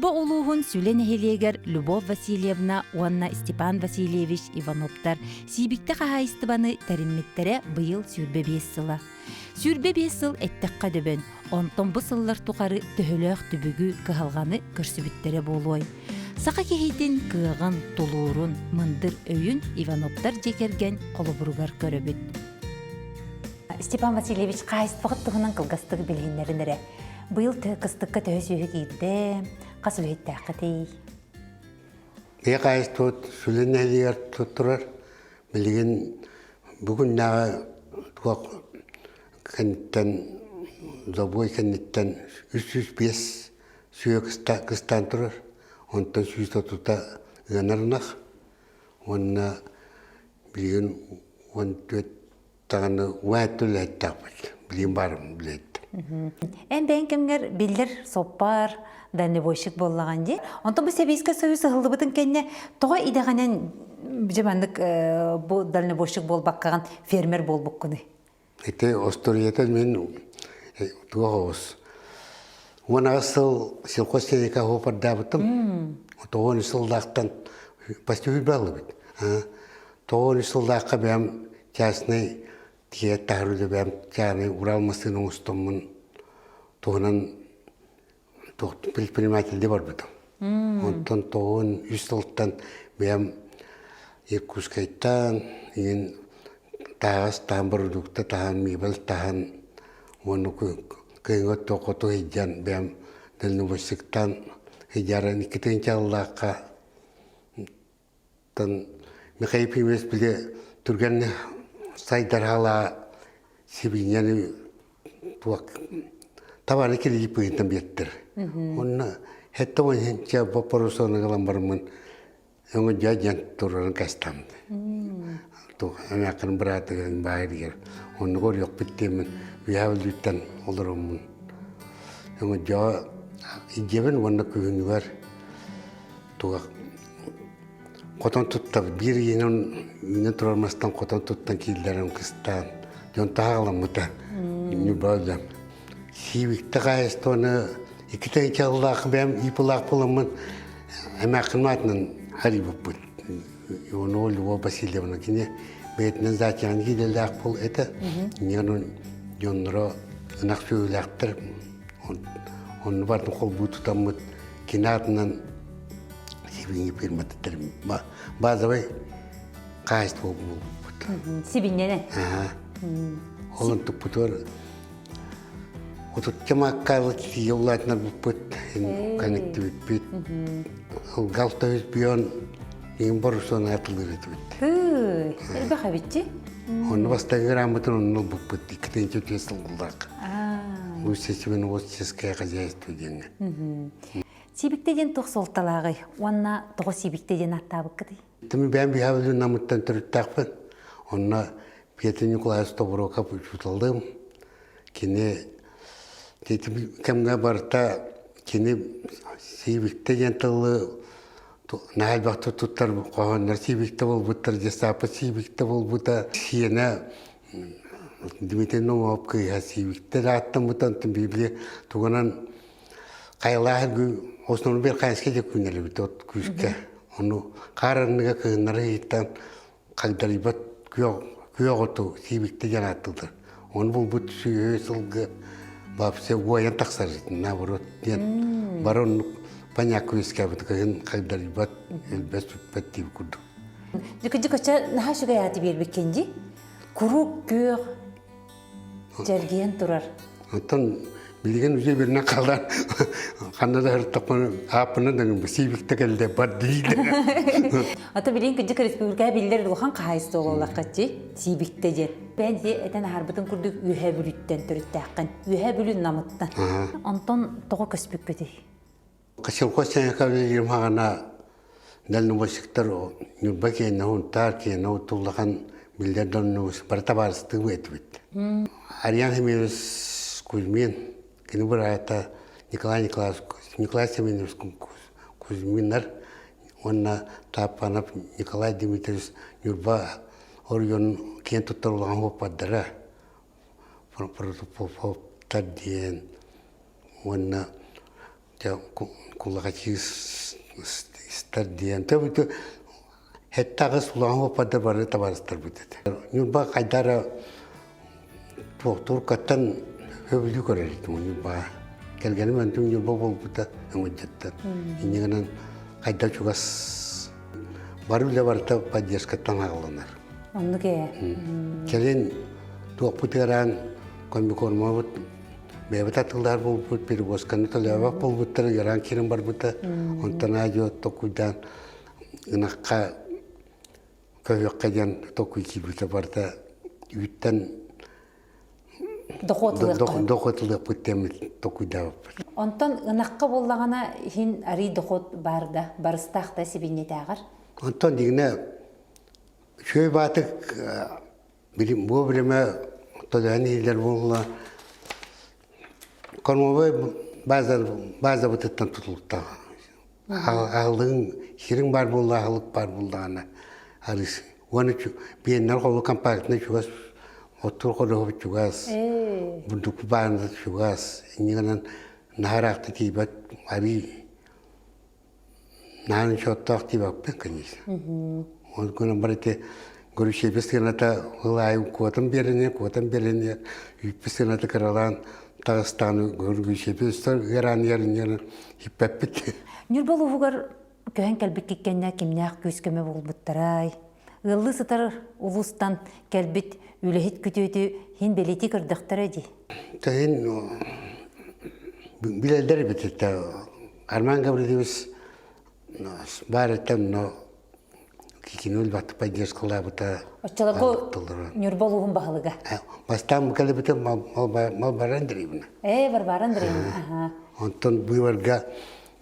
Ньурба улууһун Сүлэ нэһилиэгэр Любовь Васильевна уонна Степан Васильевич Ивановтар Сиибиктэ хаһаайыстыбаны тэриммиттэрэ быйыл 25 сыла. 25 сыл эттэххэ дөбөн, онтон бу сыллар тухары төһөлөөх түбүгү, кыһалҕаны көрсүбүттэрэ буолуой? Саха киһитин кыаҕын, тулуурун, мындыр өйүн Ивановтар дьиэ кэргэн холобуругар көрөбүт. Степан Васильевич хаһаайыстыбаҕыт туһунан кылгастык билиһиннэрин эрэ. Быйыл кыстыкка төһө сүөһү киирдэ, хас үлэһиттээххитий? Ийэ хаһаайыстыбыт Сүлэ нэһилиэгэр турар. Билигин бүгүннээҕи туох кэнниттэн забой кэнниттэн 305 сүө кыстаан турар. Онтон 130 ыанар ынах уонна билигин 14 даҕаны уаат үлэһиттээхпит. Билигин баарым билэттим. Эн бэйэҥ кэмҥэр биллэр соппар, дальнобойщик буоллаҕын дии. Онтон бу Сэбиэскэй Союз ыһыллыбытын кэннэ тоҕо идэҕинэн дьэ маннык бу дальнобойщик буолбаккаҕын фермер буолбуккунуй? Ити остуоруйата мин туох оҕус. 18 сыл сельхозтехника опордаабытым. 93 сыллаахтан почти үбэ алыбыт. 93 сыллаахха бэйэм частный тиийэ таһар үлэ бэйэм чааны Урал массыына оҥостоммун туһунан предпринимательди барбытым. Онтон 93 сылтан бэйэм Иркутскайтан иин таһаҕас таһан бородуукта таһан мебель таһан уонна кыһыҥҥы хоту сылдьан бэйэм дальнобойщиктаан сылдьаран 2 сыллаахха Тан Михаил Ефимович били түргэн сайдар халаа сибиинньэни туох табаны килийип быһыытынан биэртэр. Онно хэтте уонча боппоруосуна ылан бараммын өҥө дьэ диэн турарын кастам. Туох эмээххин быраатыгар баайырыгар оннук орйохпут диэммин үөһээ Бүлүүттэн олороммун. Өҥө дьэ дьиэбин уонна күһүнүгэр туох хотон туттабыт биир ыйынан үүнэн турар мастан хотон туттан кииллэрин кыстаан дьон таһаҕаламмыта ньурба сиибиктэ хаһаайыстыбаны икки тыһыынчалаах бэйэм иипылаах буоламмын эмээххин аатынан арыйбыппыт Иванова Любовь Васильевна кини бэйэтинэн затян идэлээх буол этэ инньэ дьонноро ынах сүөһүлээхтэр онну барын холбуу тутаммыт кини аатынан сибиинньэ фирматыттар базовай хаһаайыстыба буолбуппут. Сибиинньэнэн? Ол онтукпутугар отучча мааккаалы тиийэ улаатынарбыппыт, кэнниктибиппит. Ылгал төһүс бион иин борусуон атылыыр этибит. Элбэх эбитчи. Онну бастакы граммытын онну ылбыппыт 2 сылгылаах. Лучше хозяйство диэҥҥэ. Сиибиктэ диэн туох суолталааҕый уонна тоҕо сиибиктэ диэн ааттаабыккытый? Тими бэйэм биһабылын намыттан төрүттээхпин. Онно Петр Николаевич Тобуроков учууталым. Кини кэмҥэ барыта кини сиибиктэ диэн тылы наһаа элбэхтик туттар хоһооннор сиибиктэ буолбуттар, дьыссааппыт сиибиктэ буолбута. Сиэнэ Дмитрий Наумов кыыһа сиибиктэ ааттаммыта, онтон Библия тугунан хайалаах основной бир хайаска дьэ күннэлэбит от күүскэ. Ону хаар анныга кыһыннары ыйыттан хагдарыйбат күөх оту сиибиктэ диэн ааттыыллар. Ону булбут сүөһү сылгы вообще уойан тахсар наоборот диэн бары оннук понятка үөскээбит кыһын хагдарыйбат өлбөт сүппэт диир курдук. Дьүкүдьүкөчө наһаа үчүгэй ааты биэрбиккин дии. Куруук күөх Дьэргийэн турар. Оттон билигин уже биринэн хаалан ханна да сырыттахпына ааппынан да сиибикте кэллэ бар дииллэр. Ата билигин кырдьык республика биллэр улахан хаһаайыстыба буоллаххытчи сиибикте диэн. Бэйэн этэн аһарбытын курдук Үөһээ Бүлүүттэн төрүттээххин. Үөһээ Бүлүү Намыттан. Онтон тоҕо көспүккүтүй? Сельхозтехника үлэлиирим хаҕана дальнобойщиктар Ньурба киэнэ, Сунтаар киэнэ улахан биллэр дальнобойщик бары табаарыстыы этибит. Ариан Семенович Кузьмин, кини быраата Николай Николаевич Николай Семенович Кузьминнар уонна Тааппанов Николай Дмитриевич Ньурба оройуонун киэн туттар улахан уоппардара Протопоповтар диэн уонна. Кулахачыыстар диэн. Хэттаҕыс улахан оппадар бары табаарыстарбыт этэ. Ньурба хайдара туохтууркаттан хөбүлүү көрөр этим Ньурба. Кэргэним антым Ньурба буолбута өҥөдьөттөн. Инньэ гынан хайда чугас бары үлэ барыта поддержкаттан аҕаланар. Оннук ээ. Кэлин туохпут ыараан комбикормабыт бэйэбит атыллар буолбут, перевозканы төлөөбөх буолбуттара ыараан киирэн барбыта. Онтон аадьуо токуйдаан ынахха көһүөххэ диэн токуй киирбитэ барыта үүттэн дохуот ылыахпыт диэммит токуйдаабыппыт. Онтон ынахха буоллаҕына иһин арый дохуот баар да, барыстаах да сибинньэтээҕэр. Онтон дигинэ үчүгэй баатык бу бириэмэ төлөһөн иһиллэр буолла кормовой база базабытыттан тутулуктаах аһылыгыҥ сириҥ баар буолла аһылык баар буоллаҕына арыс уонна биэннэр холу компактнай чугас оттур ходуһубут чугас бурдук баанна чугас инньэ гынан наһараахта тиийбэт арыы Наһаа учуоттаах диэбэппин, конечно. Ол гынан бар ити Горючевич сыаната ол аайы куотан биэрэниэ, куотан биэрэниэ, үүппүт сыаната кыралаан таҕыстаҕына Горючевич ыараан иһэр хиппэппит. Ньурба улууһугар көһөн кэлбиккит кэннэ кимнээх күүс-көмө буолбуттарай? Ыаллыы сытар улуустан кэлбит үлэһит күтүөтү иһин бэлиэтии көрдөхтөрө дии. Тэһин билэллэр эбит Арман Гаврильевич баарыттан но кикини өлбатты поддержкалаабыта. Оччолорго Ньурба улууһун баһылыга. Бастаан кэлбитим Малбара Андреевна. Ээ, Варвара Андреевна. Онтон быыбарга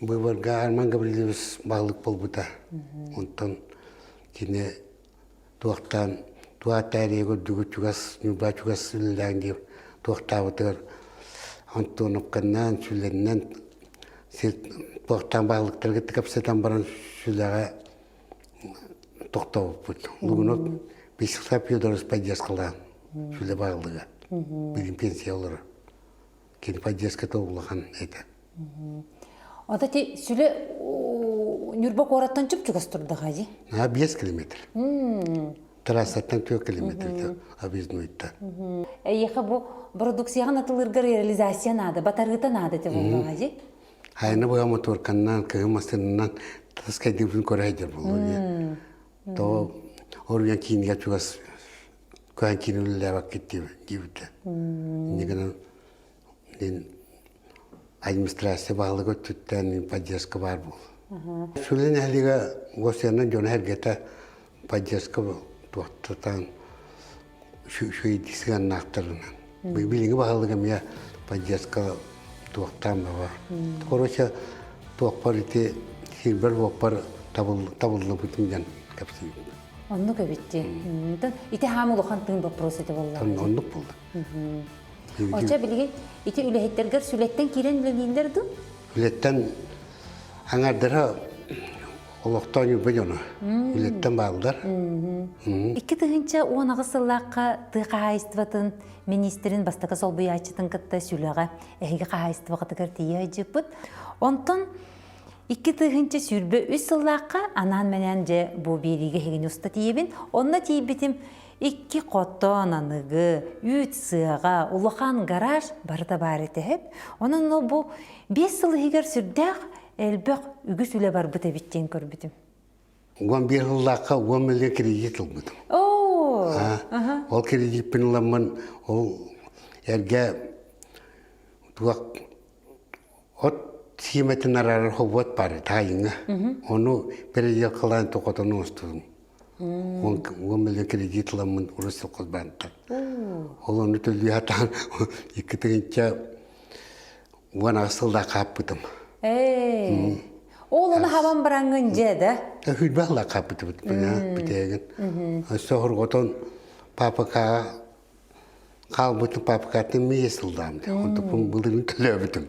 быыбарга Арман Гаврильевич баһылык буолбута. Онтон кини туохтаан туаатаарыйа көрдүгү чугас Ньурба чугас үлэлээн диир туохтаабытыгар Антоновканнаан сүлэннэн сир туохтаан баһылыктарга кэпсэтэн баран сүлэҕэ тохтообуппут. Лугунов Вячеслав Федорович поддержкалаан сүлэ баһылыга. Билин пенсия олорор. Кини поддержката улахан этэ. Ата ти сүлэ Ньурба куораттан чуп-чугас турдаҕа дии? Аа, 5 километр. Трассаттан 4 километр объезднойта. Эйиэхэ бу продукцияҕын атылыыргар реализация наада, батарыыта наада те буоллаҕа дии? Хайаны быһа моторканнан, кыһын массыынанан таскайдыыбын көрө сылдьар буолуо дии. То оруйан киинигэр чугас көһөн киин үлэлээбэккит диэбитэ. Инньэ гынан администрация баһылыга өттүттэн поддержка баар буол. Сүлэ нэһилиэгэ государственнай дьоно эргэтэ поддержка туохтатан үчүгэйдик сыһыаннаахтарынан. Билиҥҥи баһылык эмиэ поддержка туохтаан баҕа. Короче, туохпар ити сирбэр-уоппар табыллыбытым диэн кэпсиибин. Оннук эбит дии. Ити хаам улахан тыын вопрос этэ буолла. Оннук буолла. Оча билигин ити үлэһиттэргэр сүлэттэн киирэн үлэлииллэр дуу? Үлэттэн аҥардара олохтоон Ньурба дьоно. Үлэттэн бааллар. 2018 сыллаахха тыа хаһаайыстыбатын министрин бастакы солбуйааччытын кытта сүлэҕэ эһиги хаһаайыстыбаҕытыгар тиийэ сылдьыппыт. Онтон 2023 сыллаахха анаан-менээн дьэ бу биэриигэ эһигини уста тиийэбин. Онно тиийбитим Икки хотон аныгы, үүт сыаҕа, улахан гараж барыта баар этэ. Онон бу 5 сыл иһигэр сүрдээх элбэх үгүс үлэ барбыт эбит диэн көрбүтүм. 11 сыллаахха 10 миллион кредит ылбытым. Оо! Ол кредиппин ыламмын ол эргэ туох от сиэмэтин араарар хобуот баар таайыҥа. Ону переделкалаан токотон оҥостубум. 10 миллион кредит ыламмын Россельхозбаантан. Ол ону төлүү сатаан 2018 сыллаах хааппытым. Ээ. Ол ону хабан бараҥҥын дьэ да? Хүлбэх ла хааппытыбыт бүтээгин. Өссө хорготон папакаҕа хаалбытым папкатын миэ сылдаам дии. Онтукпун былырыын төлөөбүтүм.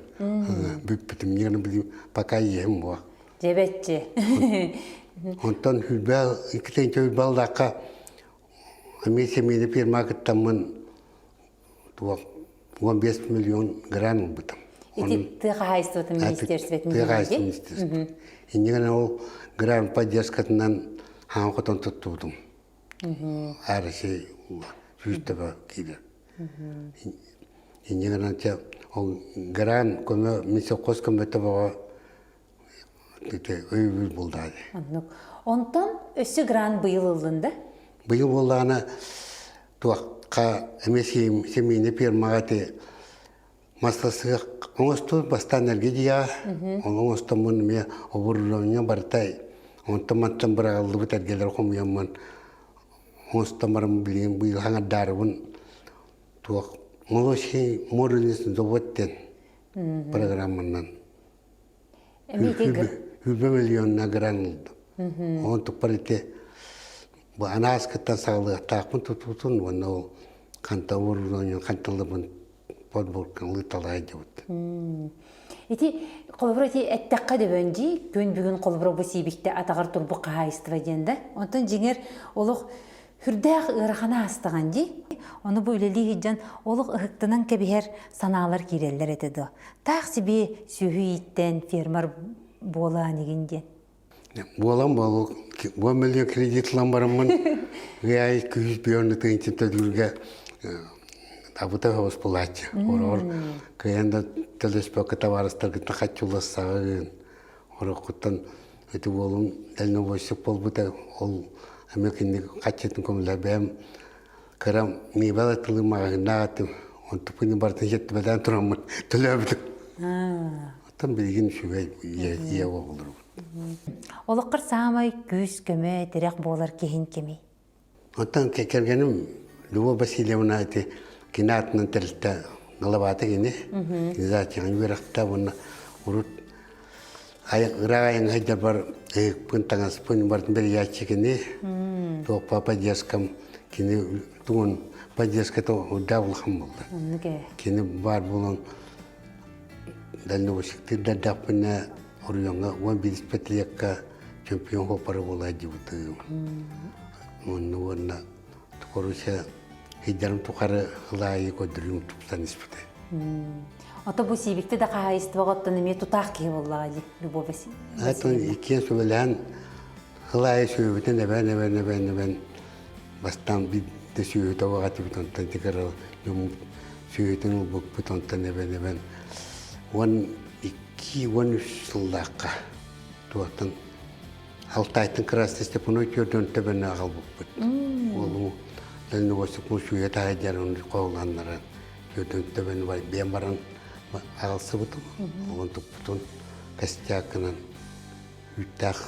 Бүппүтүм. Ньыганы билим пока иэһим буо. Дьэбэтчи. Онтон хүлбээл иккитинчи хүлбээлдаахха эмиэ семейный фирма кыттаммын туох 15 миллион гран ылбытым. Ити тыа хаһаайыстыбатын министерствотын Тыа хаһаайыстыбатын министерствотын. Инньэ гынан ол грант поддержкатынан хаан хотон туттубутум. Арыси сүүс төбө киирэр. Инньэ гынан чэ ол грант көмө мин совхоз көмөтө бөҕө өйөбүл буоллаҕа дии. Оннук. Онтон өссө грант быйыл ыллын да? Быйыл буоллаҕына туохха эмиэ семейный фермаҕа ити мастасыах оҥостуу бастаан эргэ дьиэҕэ ол оҥостоммун эмиэ оборудование барыта онтон мантан быраҕыллыбыт эргэлэри хомуйаммын оҥостон баран билигин быйыл хаҥардаарыбын туох молочный модульный завод диэн программанан Хүлбэ миллионна гран ылдым. Онон туппар ити бу анааскыттан саҕалыахтаахпын тутуутун уонна ол ханта уорууланньан ханталлыбын подборкан лыыталаай дьабыт. Ити холобура ити эттэххэ дөбөн дии күн бүгүн холобура бу сиибикте атаҕар турбук хаһаайыстыба диэн да. Онтон дьиҥэр олох Сүрдээх ыарахана аастаҕын дии. Ону бу үлэлии сылдьан олох ыһыктынан кэбиһэр санаалар киирэллэр этэ дуо? Таах сибиэ сүөһү ииттэн фермер буолаан игин диэн. Буолан буолу бу мөлүйүөн кредит ылан бараммын ыай күүс бион тыынчын төлүүргэ абыта соҕус булааччы. Ороор кыайан да төлөспөккө табаарыстаргыттан хаччулассаҕын Ороккуттан ити уолум дальнобойщик буолбута, ол эмиэ кинини хаччытын көмөлөһө бэйэм кыра миэбэл атылыы маҕаһыыннаах этим, онтуппун барытын сиэттибэтээн тураммын төлөөбүтүм. Оттон билигин үчүгэй ийэ буоллурбут. Олоххор саамай күүс-көмө, тирэх буолар киһин кимий? Оттон кэргэним Любовь Васильевна ити кини аатынан тэрилтэ главата кини. Организацияҕа үөрэхтэ уонна урут ыраах айаҥҥа сылдьарбар ыһыкпын, таҥаспын барытын бэрийээччи кини. Туох поддержкам кини тугун поддержката үрдээх улахан буолла. Кини баар буолан дальнобойщиктыырдардаахпына оройуоҥҥа 11 пятилекка чемпион хоппары буолаа дьыбытым. Уонна уонна короче сылдьарым тухары ылаайы көрдөрүүм тупсан испитэ. Ото бу сиибикти да хаһаайыстыбаҕа оттон эмиэ тутаах киһи буоллаҕа дии Любовь Васильевна. Иккиэн сүбэлэһэн ылаайы сүбэбитин эбэн эбэн эбэн эбэн бастаан биирдэ сүөһү тобоҕо этибит онтон тикара сүөһүтүн ылбыппыт онтон эбэн эбэн 12-13 сыллаахха туохтан Алтайтан Красный Степаной түөрдөн төбөнү аҕалбыппыт. Уолум дальнобойщикпун сүүһэ таһайдьар ону хоһуланнаран түөрдөн төбөнү бэйэм баран аҕалсыбытым. Оҕон туппутун костякынан үүттээх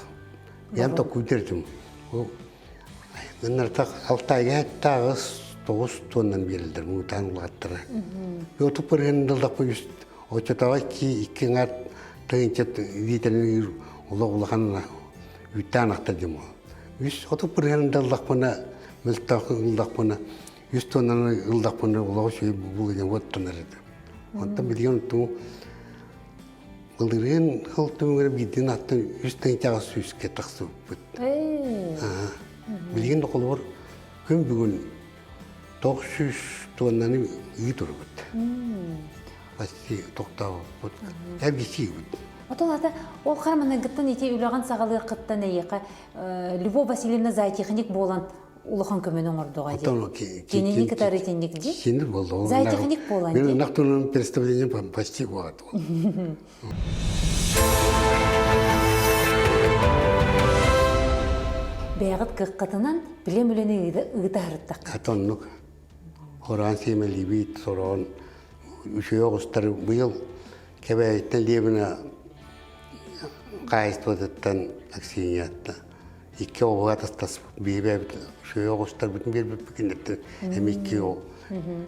бэйэм токкуйдыр этим. Гыннартах Алтайга тааҕыс тоҕус туоннан биэрэллэр муҥутаан улааттара. Оту пырыһын дылдаппы үс оччотооҕу икки икки ҥар тыһыынча лиитэрин олох улахан үүттээн ахтар дьон Үс оту пырыһын дыллахпына мөлтөх ыллахпына үс туоннан ыллахпына олоҕу үчүгэй булуйан уоттанар этэ. Онтон билигин туу Былырыын сыл түмүгэр биирдин аттан үс тыһыынчаҕа сүүскэ тахсыбыппыт. Билигин да холобур күн бүгүн 900 туоннаны ыы турбут. Почти тохтообуппут. Эргичиибит. Отол ата ол хараманыгыттан ити үлэҕин саҕалыаххыттан эйиэхэ Любовь Васильевна зоотехник буолан улахан көмөнү оҥордоҕо дии. Кинини кытары итинник дии. Кини буолла. Зоотехник буолан дии. Мен ынах представление почти год. Бэйэҕит кыаххытынан билим үлэни ыыта сырыттахха. Атоннук хораан сиэмэлиибит, сороон үчүгэй оҕустар быйыл Кэбээйиттэн Лиэбинэ хаһаайыстыбатыттан Аксиньяттан икки оҕуга атастаспыт биэбэбит үчүгэй оҕустарбытын биэрбиппит кинилэртэн эмиэ икки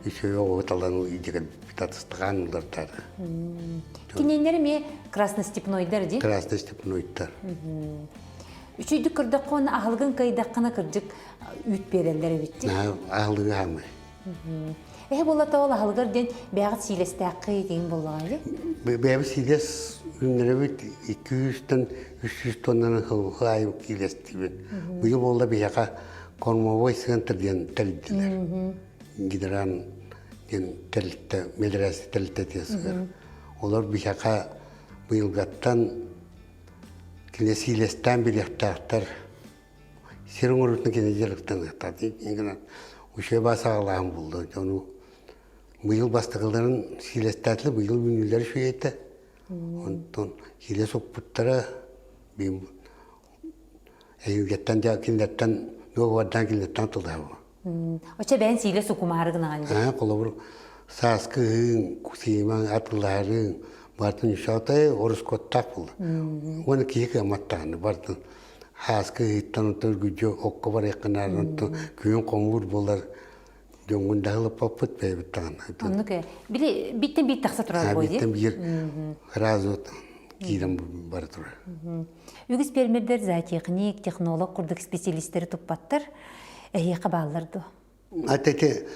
үчүгэй оҕугу талан илдьэ кэлбиппит атастаҕаан ыллартаата. Кинилэр эмиэ красностепнойдар дии? Красностепнойдар. Үчүйдүк көрдөххө уонна аһылыгын кыайдаххына кырдьык үүт биэрэллэр эбит дии? Аһылыгы хаамай. Эһэ буоллата ол аһылыгар диэн бэйэҕит сиилэстээххэ диэн буоллаҕа дии? Бэйэбит сиилэс үүннэрэбит 200-тэн 300 тоннаны сыл аайы киилэстибит. Быйыл буолла биһиэхэ кормовой центр диэн тэрийдилэр. Гидран диэн тэрилтэ, медресе тэрилтэ тиэсигэр. Олор биһиэхэ быйылгаттан кинилэр сиилэстээн билиэхтээхтэр. Сир оҥоруутун кини дьарыктаныахтаах. Гынан учуоба саҕалааһын булла. Ону быйыл бастакыларын сиилэстээтилэр, быйыл үүнүүлэр үчүгэй Онтон сиилэс укпуттара эйүгэттэн дьэ кинилэртэн дуогабардаан кинилэртэн тылаабы. Оччо бэйэн сиилэ сукумаары гынаҕын дии. Аа, холобур, сааскы ыһыыҥ, сиимаҥ, атыллаһарыҥ барытын үсээтэй орускуоттаах буолла. Уонна киһи кыаммат даҕаны барытын сааскы ыһыыттан онтон үргүдьү окко барыаххын онтон күһүн хомуур буолар дьоҥҥун да ыһылыппаппыт бэйэбит даҕаны. Оннук ээ. Били биттэн биир тахса турар буо дии. Биттэн биир сразу киирэн бара турар. Үгүс фермердэр зоотехник, технолог курдук специалистэри туппаттар. Эһиэхэ бааллар дуо? Ата ити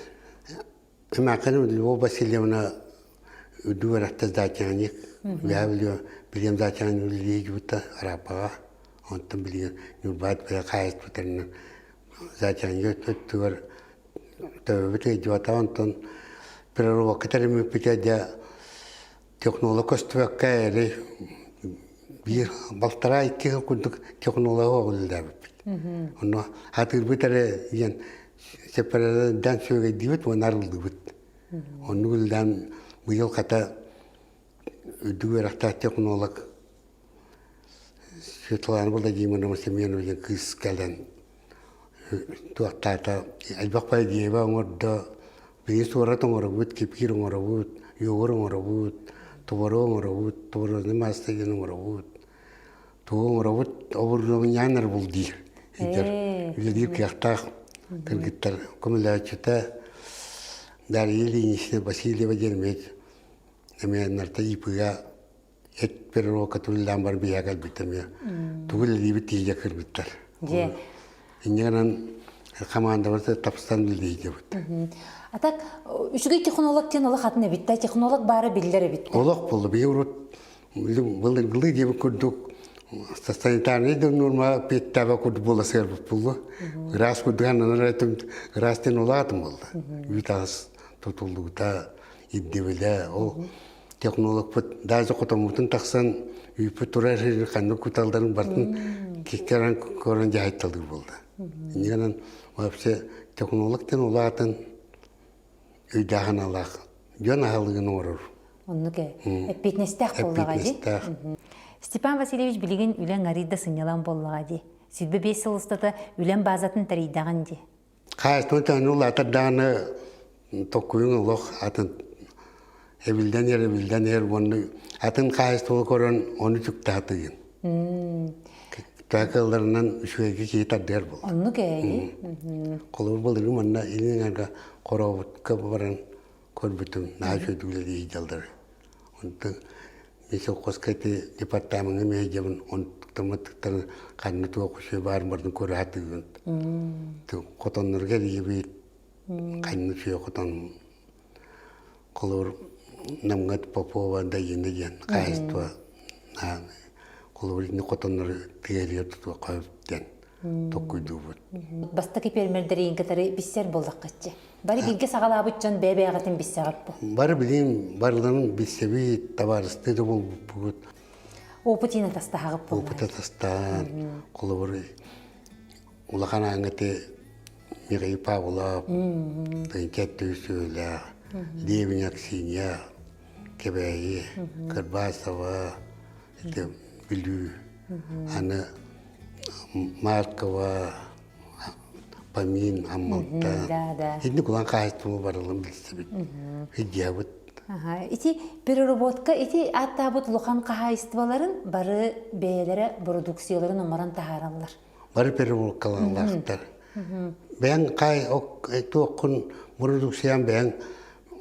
Эмээххин Любовь Васильевна үрдүк үөрэхтэ зоотехник, үөһэ билиэм зоотехник үлэлии дьубута Арапаҕа. Онтон билигин Ньурбаат бэйэ хаһаайыстыбатарынан зоотехник өттүгэр төбөбүт ыйдыбата. Онтон переработка тэриммиппитэ дьэ технолог көстүбэккэ эри биир балтараа икки сыл курдук технологы үлэлээбиппит. Онно атыырбыт эрэ диэн сепарардан сүөгэйдиибит уонна арыллыбыт. Оннук үлэлээн быйыл хата үрдүк үөрэхтээх технолог Светлана Владимировна Семенова диэн кыыс кэлэн туохтаата элбэх идеяба оҥордо Биһиги суорат оҥоробут, кипиир оҥоробут, йогурт оҥоробут, творог оҥоробут, творожный маасса диэн оҥоробут. Тугу оҥоробут, оборудованиены эрэ бул диир. Үлэлиир кыахтаах кыргыттар көмөлөөччүтэ Дарья Ильинична Васильева диэн эмиэ эмиэ нарта ИП-га эт переработка үлэлээн бар биһиэхэ кэлбит эмиэ тугу үлэлиибит тиийэ кыргыттар. Дьэ. Инньэ гынан хамаандабар тапсан үлэлиибит. А так үчүгэй технолог диэн олох атын эбит да технолог баара биллэр эбит. Олох буолла биһи урут былыргылыы диэбит курдук санитарный да норма петтаба курдук буола сыарбыт буолла. Ыраас курдук аннанар этим ыраас диэн улаатым буолла. Үүт ас тутуллубута ирдэбилэ ол технологпыт даже хотоммутун тахсан үүппүт турар сирин ханнык куталларын бартын киккэрэн көрөн дьаһайталыыр буолла. Иннигэнэн вообще технолог диэн улаатан өйдөөһүн алаах дьон аһылыгын оҥорор. Оннук ээ. Эппиэтинэстээх буоллаҕа дии. Степан Васильевич билигин үлэҥ арыйда сынньалаҥ буоллаҕа дии. 25 сыл устата үлэм баазатын тэрийдэҕин дии. Хаһаайыстыба төһөнү улаатар даҕаны токкуйуҥ олох атын эбиллэн иһэр, эбиллэн иһэр уонна атын хаһаайыстыба көрөн ону түктаатыгын. Төһө кыалларынан үчүгэйгэ киһи тардыар буолар. Оннук ээ. Холобур былыргы манна илин эҥэргэ хорообутка баран көрбүтүм, наһаа үчүгэйдик үлэлии сылдьаллар. Онтон Мин совхозка ити департамеҥҥа миэйдьэбин онтуммуттарын ханна туох үчүгэй баар барын көрө сатыыбын. Хотоннорго эрийэбит, ханна үчүгэй хотон холобур Намҥа Попова Дайыына диэн хаһаайыстыба холобур итини хотоннору тыа тутуохха диэн толкуйдуубут. Бастакы фермердэрин кытары биссэр буоллаххытчы. Бары бииргэ саҕалаабыт дьон бэйэ-бэйэҕитин билсэҕит бу. Бары билим, барыларын билсэбит, табаарыстыы да буолбуппут. Опыт иин атастаһаҕыт буолла. Опыт атастаан, холобур, улахан ааҥҥыты Михаил Павлов, Тынчат Түсүүлээх, Левин Аксинья, Кэбээйи, Кырбасова, ити Бүлүү, аны Маркова, Памин, Аммалта. Да, да. Итини кулан хаһаайыстыбаны барылын билсибит. Идеябыт. Ити переработка ити ааттаабыт улахан хаһаайыстыбаларын бары бэйэлэрэ бородууксуйаларын оҥорон таһаараллар. Бары переработкалаахтар. Бэйэҥ хай туоххун бородууксуйан бэйэҥ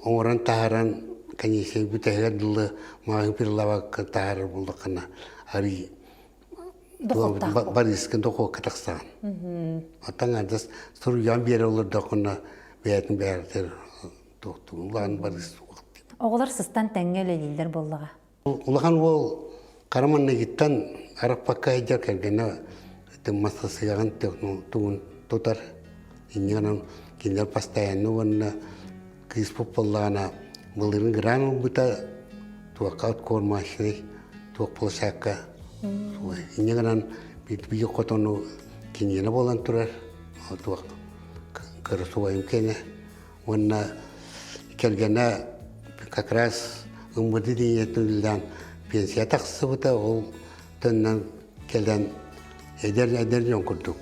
оҥорон таһааран комиссия бүтэһигэр дылы маҕаһыын прилавокка таһаарар буоллаххына арый Борискын дохуокка тахсаҕын. Оттон аҥардас суруйан биэрэ олордоххуна бэйэтин бэйэтэр туохтуун улахан барыс суох. Оҕолор сыстан тэҥҥэ үлэлииллэр буоллаҕа. Улахан уол хара манныгыттан арахпакка сылдьар кэргэнэ мастасыаҕын тугун тутар. Инньэ гынан кинилэр постоянно уонна кыыспыт буоллаҕына былырыын грант ылбыта. Туохха кормашный, туох площадка. Инньэ гынан биир хотону киниэнэ буолан турар. Туох кырасыбайым киэнэ. Уонна кэргэнэ как раз МВД диэни үлэлээн пенсия тахсыбыта, ол төннөн кэлэн эдэр эдэр дьон курдук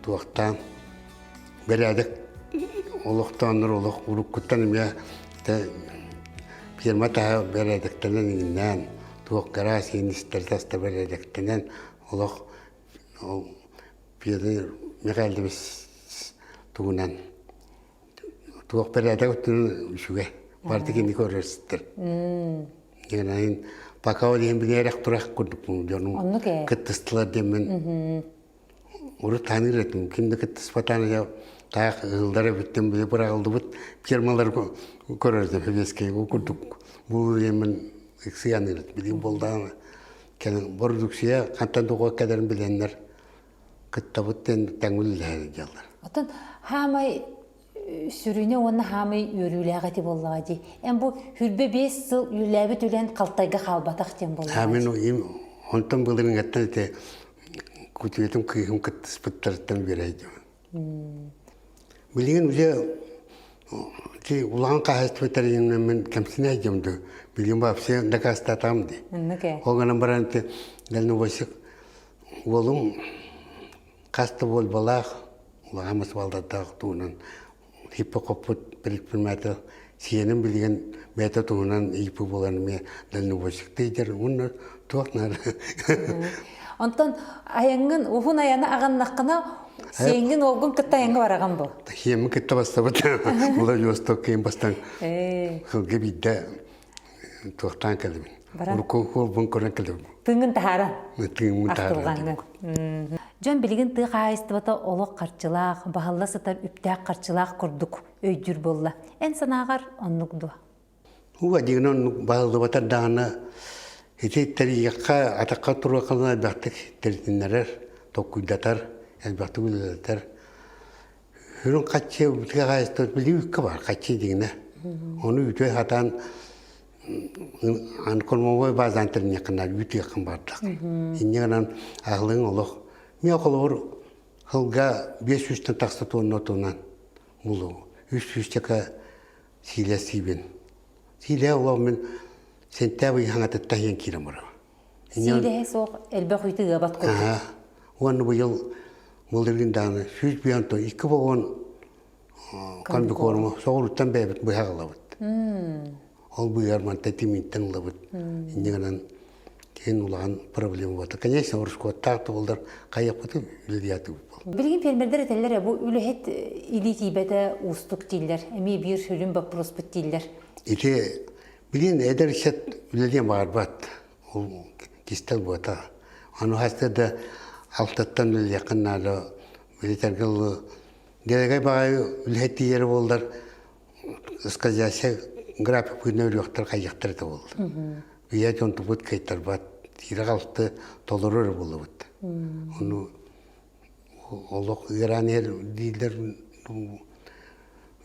туохтаан бэрээдэк олохтооннор олох уруккуттан эмиэ фирма таһа бэрээдэктэнэн иҥнээн туох гараас иинистэр таста бэрээдэктэнэн олох ол Петр Михайлович тугунан туох бэрээдэк өттүнэн үчүгэй барыта кини көрөр-истэр. Диэн пока ол иһин билэрэх турах курдук дьонум кыттыстылар диэммин урут таныыр этим ким да кыттыспатаан таах ыһыллар эбиттэн били быраҕыллыбыт фермалар көрөр этим сэбиэскэй ол курдук бу диэммин ыксыаныыр этим билигин буолдаҕына кэлин бородууксуйа хантан туга кэлэрин билэннэр кыттабыт диэн тэҥ үлэлэһэр дьаллар. Оттон хаамай сүрүнэ уонна хаамай үөрүүлээх эти буоллаҕа дии. Эн бу хүрбэ 5 сыл үлэлээбит үлэн халтайга хаалбатах диэн буоллаҕа. Мин онтон былырыҥҥаттан ити күтүөтүм кыыһым кыттыспыттарыттан үөрэйдим. Билигин уже ти улахан хаһайыстыба тэрийиннэммин кэмсинэ дьом ду билигин вообще дакаастатам ди. Ол гынан баран ти дальнобойщик уолум хас да буолбалаах улахан масвалдардаах туһунан хиппо-хоппут предприниматель сиэним билигин бэйэтэ туһунан ИП буолан эмиэ дальнобойщиктыы уонна туох наада. Онтон айаҥҥын уһун айаны аҕыннаххына сиэҥҥин уолгун кытта айаҥҥа бараҕын бу. Сиэммин кытта бастабыт. Владивосток киин бастан сылга биирдэ туохтаан кэлэбин. Урукку уолбун көрөн кэлэбин. Тыыҥҥын таһааран. Тыыҥмын таһааран. Дьон билигин тыа хаһаайыстыбата олох харчылаах, баһылла сытар үптээх харчылаах курдук өйдүүр буолла. Эн санааҕар оннук дуо? Уга диэн оннук баһыллыбатар даҕаны ити тэрийиэххэ атахха туруоххана элбэхтик тэритиннэрэр, толкуйдатар, элбэхтик үлэлэтэр. Үрүҥ хаччы тыа хаһаайыстыбата билии үккэ баар хаччы дигинэ. Ону үтүө сатаан кормовой базаан тэриниэххин наада үтүөххин баардах. Инньэ гынан аһылыгыҥ олох миэ холобур сылга 500-тэн тахса туонна отунан булуу 300-чака сиилэ сиибин. Сиилэ олох мин сентябрь хаҥатыттан иһэн киирэн барабын. Сиилэһэ суох элбэх үтү ыабат курдук. Уонна быйыл былырыын даҕаны 105 тонна икки вагон комбикорма соҕурууттан бэйэбит быһа ылабыт. Ол быыһар мантан тимиинтэн ылабыт. Инньэ гынан киһин улахан проблема буолта. Конечно, ороскуоттаах да буоллар хайыахпытын үлэлиэхтибит буолла. Билигин фермердэр этэллэр бу үлэһит илии тиийбэтэ уустук дииллэр. Эмиэ биир сүрүн боппуруоспут дииллэр. Ити билигин эдэр ыччат үлэлиэн баҕарбат. Ол кистэл буота. Аны хаста да алтаттан үлэлиэххин наада. Билитэргэ Дэлэгэй баҕайы үлэһит тиийэрэ буоллар, скользящий график быһыытынан өлүөхтэр хайыахтар этэ буолла. Ийэ дьонтубут кыайтарбат, тиирэ-халты толору эрэ буоллубут. Ону олох ыараан иһэр дииллэр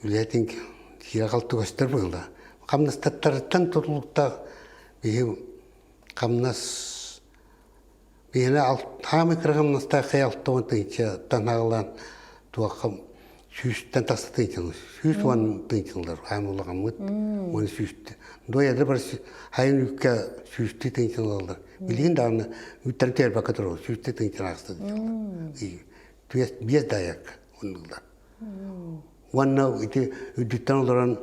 үлэһитин тиирэ-халты көстөр буолла. Хамнастаттарыттан тутулуктаах биһи хамнас Биһиэнэ хаамый кыра хамнастаах 60 тыһыынчаттан аҕалаан туохха сүүстэн тахса тыһыынчаны 110 тыһыынчалар хаам улахаммыт уонна сүүстэ дуойада бар хайын үүккэ сүүстүү тыһыынчаны ылаллар билигин даҕаны үүттэрин түһэрбэккэ турабыт сүүстүү тыһыынчаны аахса сылдьаллар биэс дайака оннулар уонна ити үрдүттэн олорон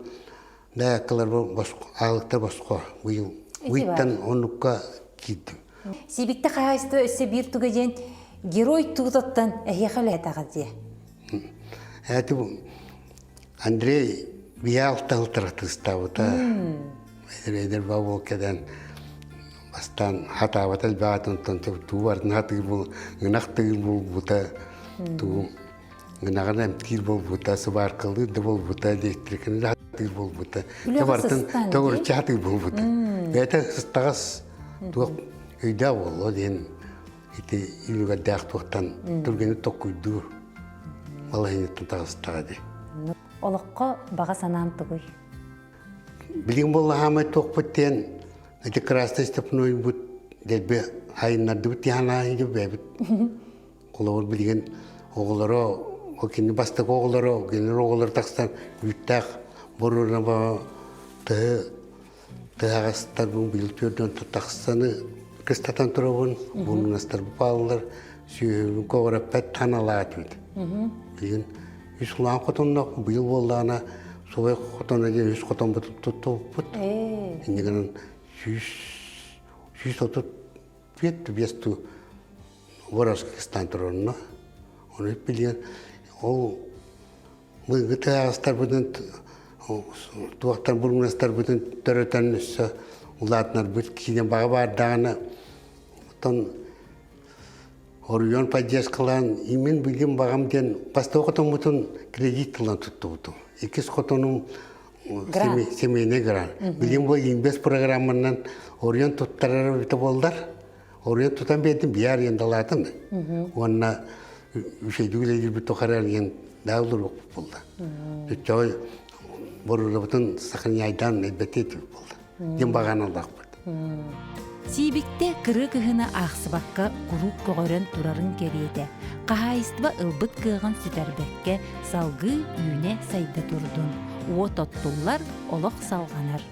дайааккалар аалыктар босхо быйыл быйыттан оннукка киирдим Сибиктэ хаһаайыстыба өссө биир туга диэн герой туутаттан эһиэхэ үлэһэтэҕэ дии. Эти Андрей биһи алтаһылтара тыстаабыта. Эдэр бабыл кэлэн бастаан хатаабата элбэҕэтин туу бардын хатыыр бул ынах тыыр булбута туу ынаҕын эмтиир буолбута сыбааркалыыр да буолбута электриканы да хатыыр буолбута барытын төгүрүччү хатыыр буолбута бэйэтэ сыстаҕас туох өйдөөх буолла диэн ити үлүгэрдээх туохтан түргэнник токкуйдуур балаһыанньаттан таҕыстаҕа дии Олоххо баҕа санаан тугуй? Билигин буолла хаамай туохпут диэн ити Красный Степнойбут дэлби айыннардыбыт диэн аайы бэйэбит. Холобур билигин оҕолоро ол кини бастакы оҕолоро кинилэр оҕолоро тахсан үүттээх боруонаба тыһы тыһаҕастарбын быйыл түөрдүөн тахсаны кыстатан турабын муннастарбы бааллар сүөһүбүн көҕүрэппэт таналаатыбыт билигин үс улахан хотонноох быйыл буоллаҕына субай хотоно диэн үс хотонбут туттубуппут инньэ гынан 135 биэс туу Воровскистан турарна ону билигин ол быйылгы тыһаҕастарбытын туохтан бурмунастарбытын төрөтөн өссө улаатынарбыт киинэ баҕа баардаҕына оттон Оруйон поддержкалаан имин билим баҕам диэн бастакы хотоммутун кредит тылынан туттубутум. Иккис хотонум семейный грант. Билим бу инвест программанан Оруйон туттарар эбитэ буоллар. Оруйон тутан биэрдим, биар арендалаатым. Уонна үчэйдик үлэлиирбит тухары арен даа олоруохпут буолла. Өттөй борурабытын сохраняйдаан элбэтиэ буолла. Диэн баҕаналаахпыт. Сиибиктэ кырыы кыһыны аахсыбакка куруук көҕөрөн турарын кэриэтэ, хаһаайыстыба ылбыт кыаҕын сүтэрбэккэ салгыы үүнэ-сайда турдун. Уот оттуллар, олох салҕанар.